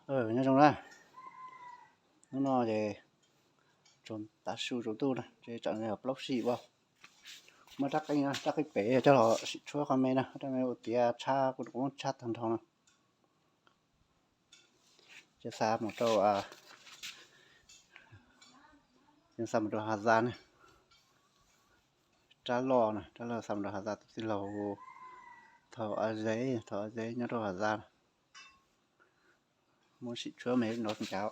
Nyob zoo na, hnub no ces tsaus tav su tsaus ntuj na, ces tsam no yog plaub tsib ua, muab rab qeej, rab qeej pem coj los sim tshuab qhov me na, rab me ua tiav tshab, kuv muab tshab tag nrho no. Ces xa mus rau, ces xa mus rau Has Zaj na. Rab loj na, rab loj xa mus rau Has Zaj, tus tij laug Thauj A Zeb, Thauj A Zeb nyob rau Has Zaj na. Muab sim tshuab me no ncav.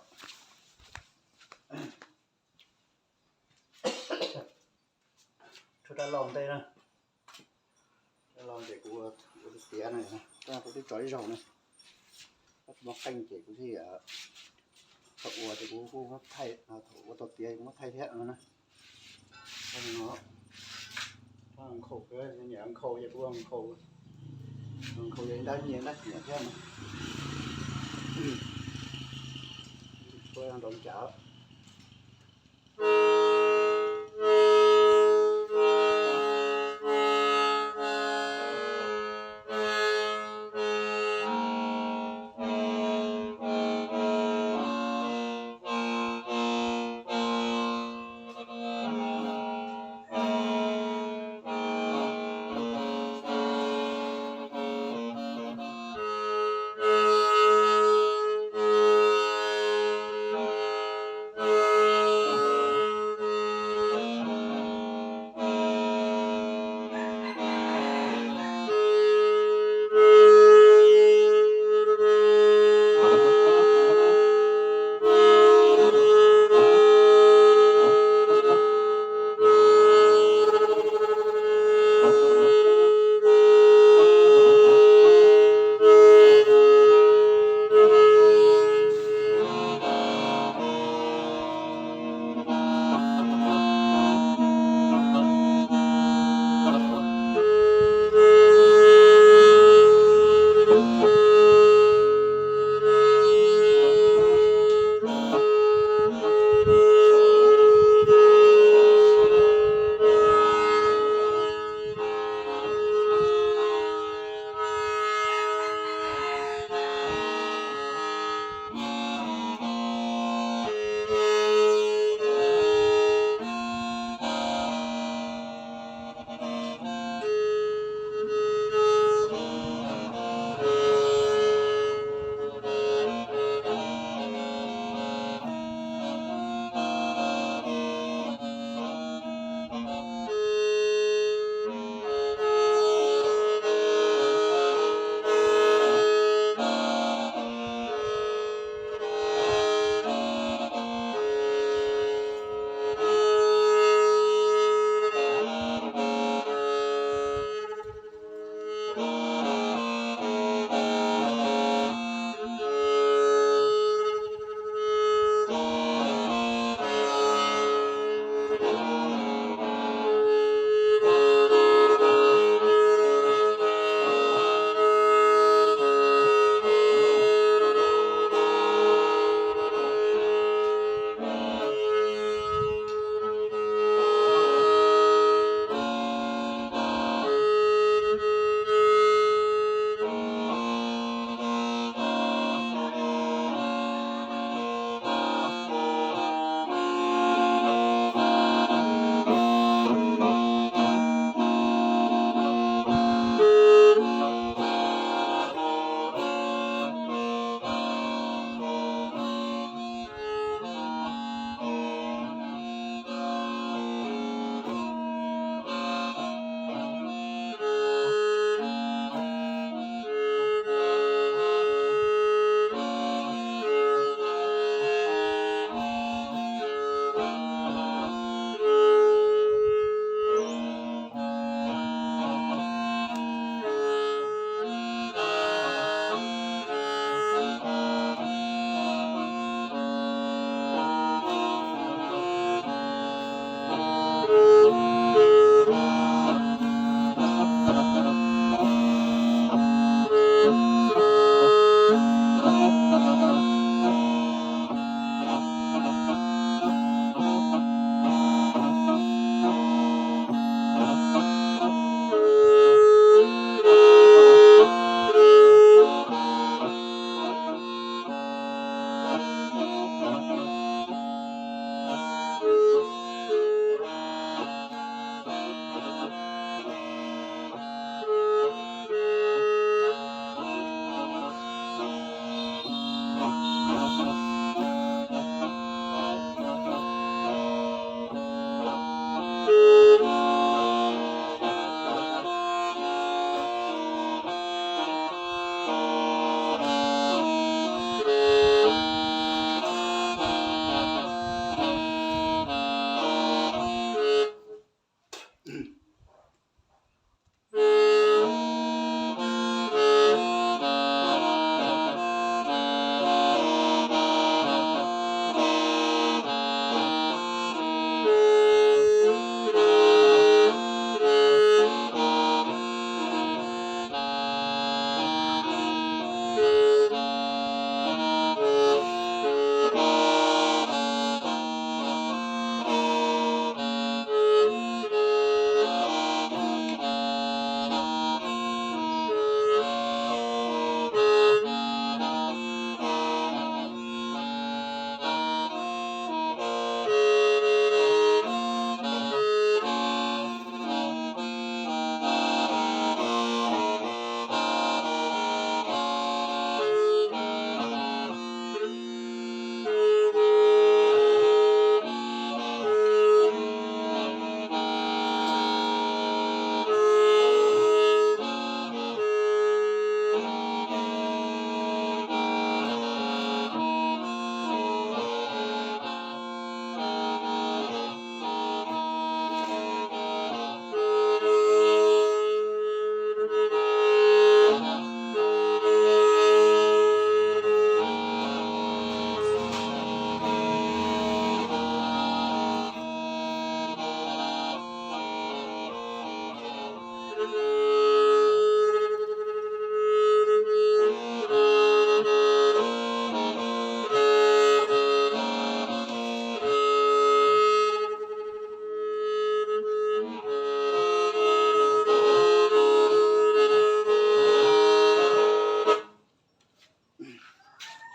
Tshuab rab loj ntej na. Rab loj ces kuv ua tiav na, kuv twb tso ib zaug na. Koj tsis muaj qeej ces kuv thiaj, thaum ua ces kuv kuj muab thaij, thaum ua tau tiav kuv muab thaij thiab no na. Nkhaus, nyiam nkhaus ces kuv nkhaus, nkhaus yog ib nrab nyiaj nrab nyiam thiab no. Tshuab nrov ncav.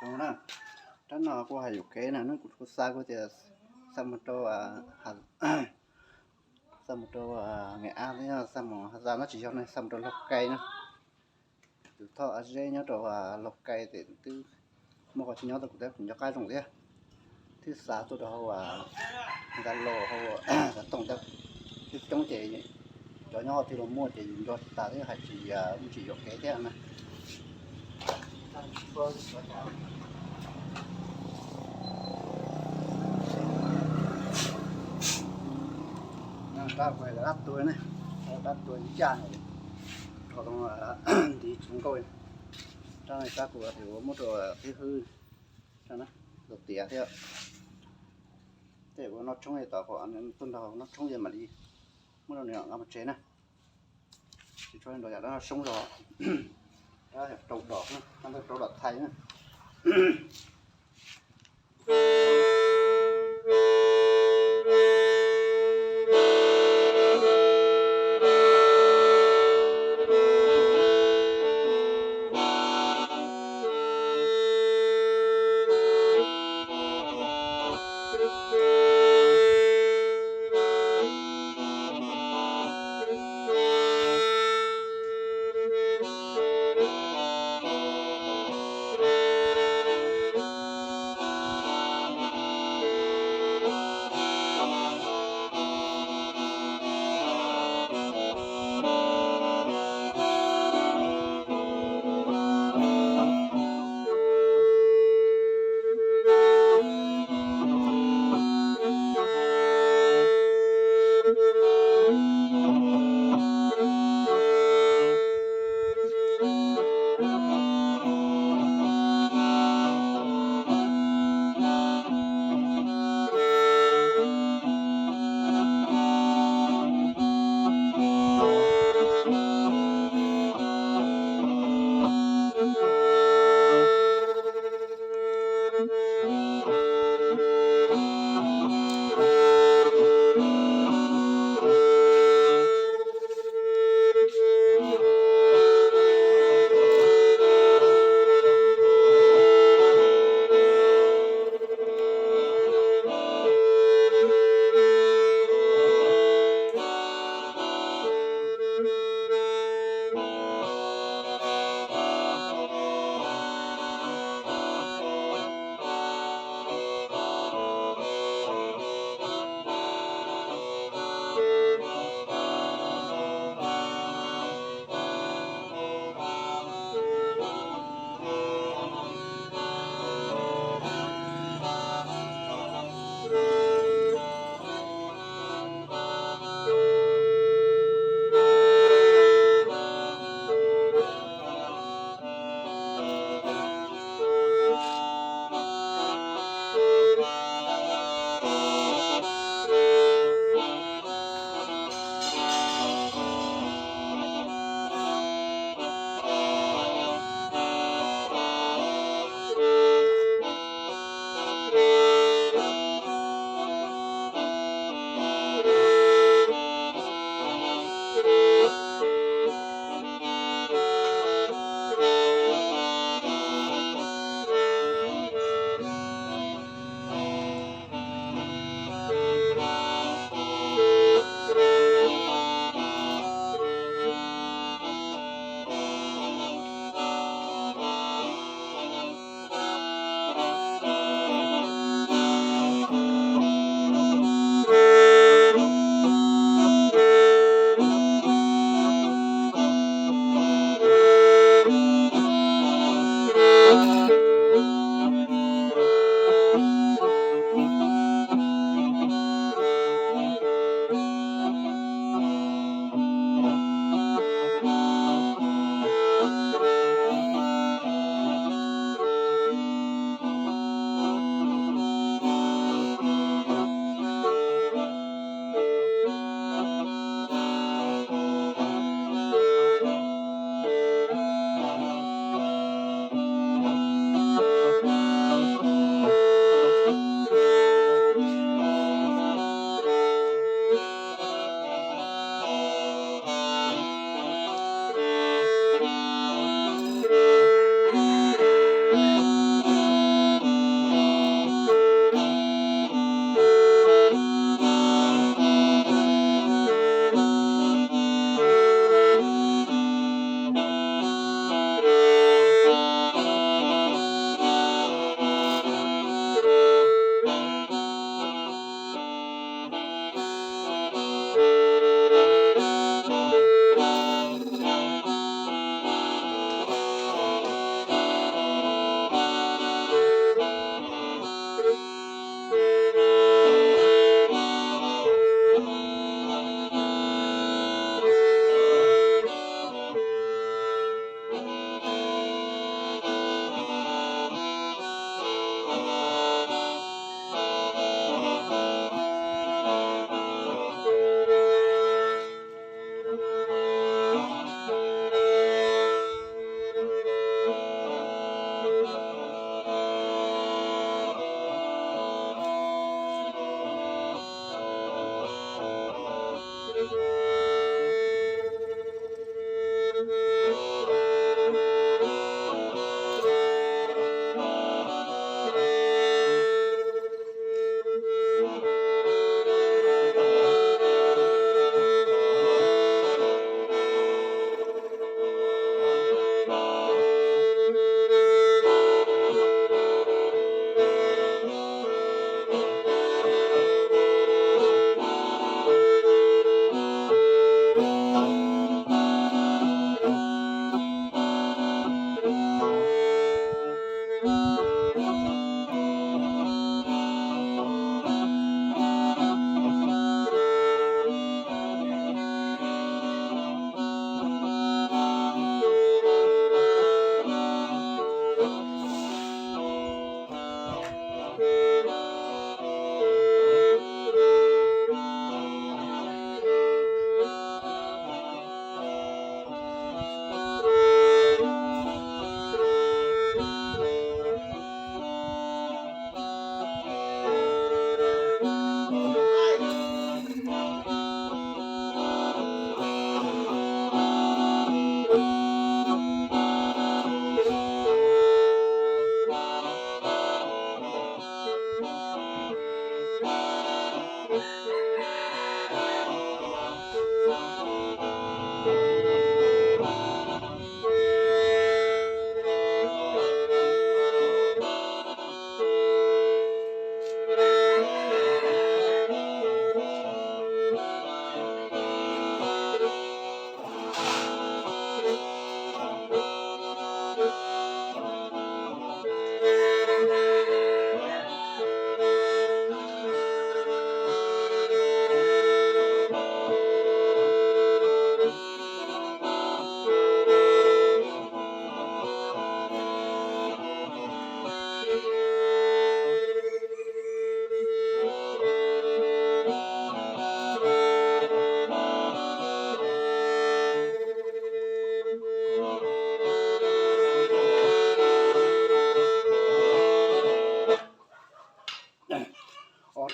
Zoo na, rab no kuv hais yuam kev na, kuv kuj xav kuv tias xa mus rau, xa mus rau Nghệ An thiab, xa mus Hà Giang no tsis yog ne, xa mus rau Lào Cai na. Tus thoj Ab Zeb nyob rau Lào Cai ces twb muaj qhov chaw nyob rau kuv thiab, kuv nco qab zoo thiab. Thiab xa tuaj rau hauv Zalo hauv xov tooj thiab, coob coob ces cov nyob hauv thiaj los muaj ces yus nco tsis tas thiab hais tsis, tsis yuam kev thiab na. Rab tua ne, rab tua ncaj, ntiv tshoob nkauj. Rab no rab kuv tias ua muab rau qib hwb, rau tiav thiab. Tej ua noj tshoob li tom qhov tuaj nrog noj tshoob ces mam li muab rau nws nqa mus tsev na. Tsis tshua nrog yam dab no soob zog, dab rau dom na, dab rau dom thaiv na.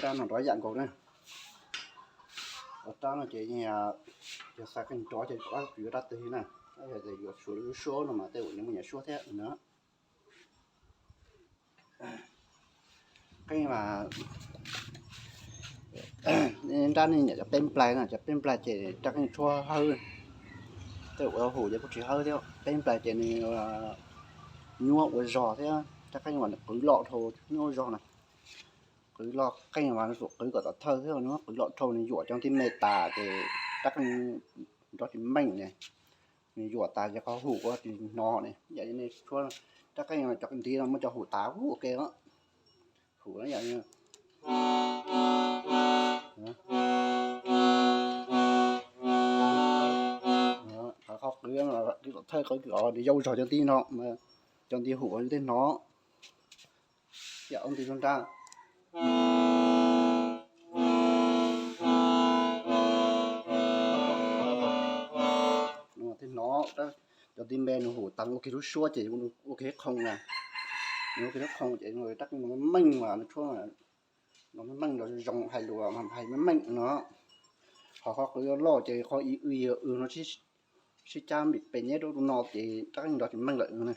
Rab no nrov yam nkaus na. Rab no ces yog xa qeej nrov ces rab yuav rab twg na. Yog tias yuav suav lub suab no mas tej zaum nws muaj nyiam suab thiab no. Qeej mas nrab nej nyiam cov peb nplais na, cov peb nplais ces rab qeej tshuab hawb. Tej zaum ua tau hum ces kuj tsis hawb thiab. Peb nplais ces nws nyuaj ua zog thiab, rab qeej mas nws qwv loj dhau, nyuaj ua zog na. Qwv loj, qeej mas nws qwv kom tom thawj thiab, nws qwv loj dhau, nws yuam cov ntiv me tas ces rab qeej nrov tsis meej ne. Nws yuam tas ces qhov hum ua tsis hnov ne. Yam li nej tshuab rab qeej cov ntiv no muab cov hum tas ua ke os. Hum yam li qhov qwv, qwv tom thawj qwv kom nws yau zog cov ntiv no, cov ntiv hum tej hnov. Yam ua ntiv lub nrab no thiaj hnov, cov ntiv me nws hum tas ua kiag lub suab ces ua kiag ib qhoo na. Nws ua kiag lub qhoo ces rab qeej no meej mas nws tshuab no meej nrov zoo, hais lus mas hais meej meej no. Ho qhov qwv loj ces qhov i y y no sib cab npim pes nyeb rau no ces rab qeej nrov tsis meej lawm no.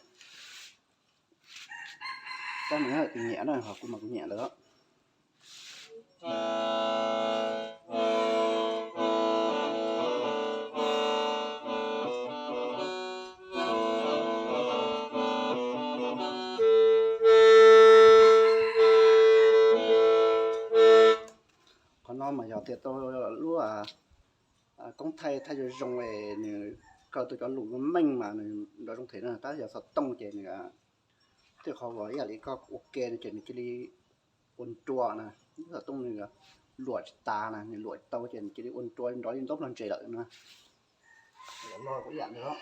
Rab no kuv nyiam na, ho kuv mas kuv nyiam lawm. Qhov no mas yog tias tau lub koob thaij thaij zoo zoo es nws kaw tau cov lus meej mas nws nrov zoo them na, tab yog xov tooj ces nws tej qhov uas ib yam li koj ua ke no ces nws cia li ua nrua na, xov tooj nws luam tsis tas na, nws luam tsis tau ces nws cia li ua nrua nrov li ntaub plag ntses lawm na. Loj kuj ib yam ntawd.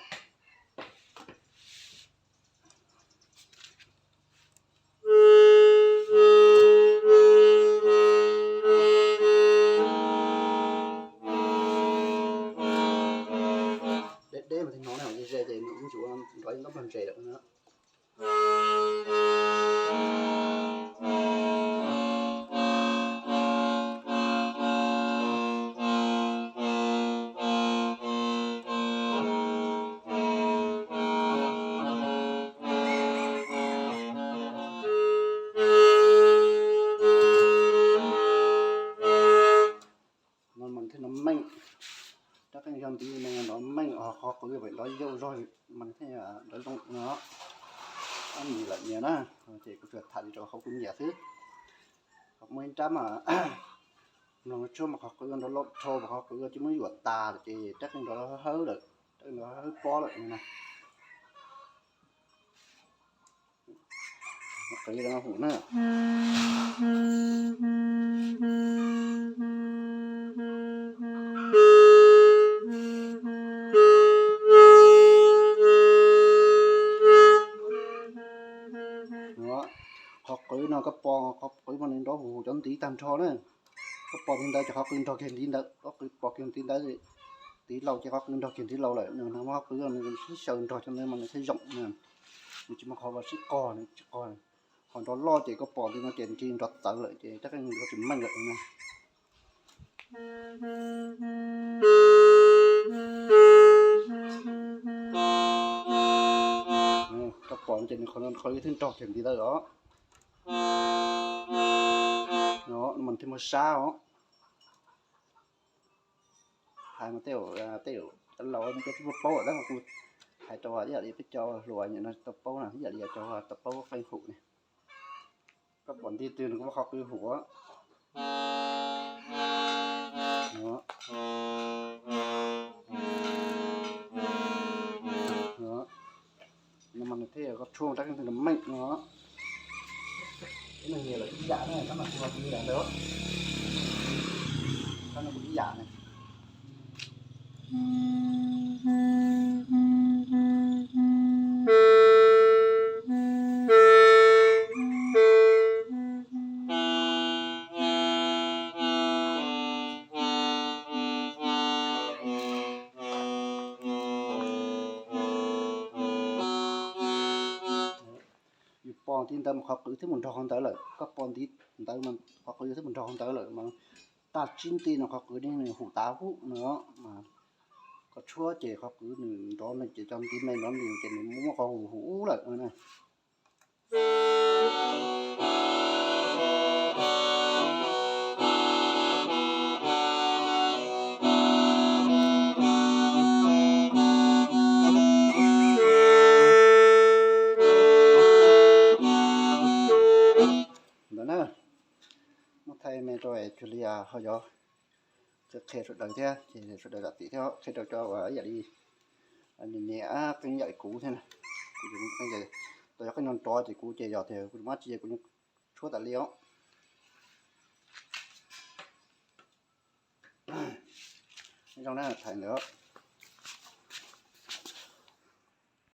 Deb deb mas thiaj hnov na, ze ze ces nws kuj tsis ua nrov li ntaub plag ntses lawm na. No mas thiaj nrov meej, rab qeej yog ntiv no nrov meej, ho qhov qwv nrov yau zog mas thiaj nrov zoo no. Tab nim lawm nyias na, ces kuv tsuas tham li rau qhov kuv nyiam xwb. Ho muaj ib rab mas mloog tshuab mas qhov qwv nrov loj dhau, mas qhov qwv ces muab yuam tas lawm ces rab qeej nrov hawb lawm, rab qeej nrov hawb pob lawm no na. Qwv hum na. Qhov qwv no koj pom, qhov qwv mas nws nrov hum hum cov ntiv tag nrho na. Koj pom ntiv ntawd ces qhov qwv nrog kiag ntiv ntawd, qhov qwv pom kiag ntiv ntawd, ntiv laus ces qhov qwv nrog kiag ntiv laus lawm. Nws qhov qwv nws sib xyaw nrog cov ntawd mas nws thiaj zoo na. Nws tsis muaj qhov uas sib qog, nws tsis qog. Ho nrov loj ces koj pom ntiv no ces nws cia li nrov txawv lawm ces rab qeej nrov tsis meej lawm na. Koj pom ces nws qhov no qhov twb nrog kiag ntiv ntawd os. No mas thiaj muaj sab os. Hais mas tej, tej laus no cov tsis paub paub, tab mas kuv hais rau ib yam li peb cov hluas no tau paub na, ib yam li cov tau paub qeej hum ne. Koj pom ntiv twg nws kuj muaj qhov qwv hum. No mas nws thiaj koj tshuab rab qeej twg nws meej no. Ib neeg nyias lawm ib yam na, tab mas kuv los kuv nyiam ntawd. Tab no kuv ib yam na. Yus pom ntiv Ntawd mas qhov qwv twb mus nrog qhov ntawd lawm, koj pom ntiv ntawd mas qhov qwv twb mus nrog qhov ntawd lawm mas tag tsib nti no qhov qwv nws hum tav hub no mas koj tshuab ces qhov qwv nws nrov no ces cov ntiv me nrov nws ces nws muab qhov hum hum ub lawm na. Ntawd na, muab thaij me rau cuag li ho yog qhia sawv daws thiab ces sawv daws zam txim thiab qhia rau cov uas ib yam li niam niam qeej yam li kuv thiab na. Kuv ces qeej ces tau yog qeej nrov nrov ces kuv ces yog tias kuv muab tsis ces kuv tshuab tas li os. Zoo na, thaij ntawd.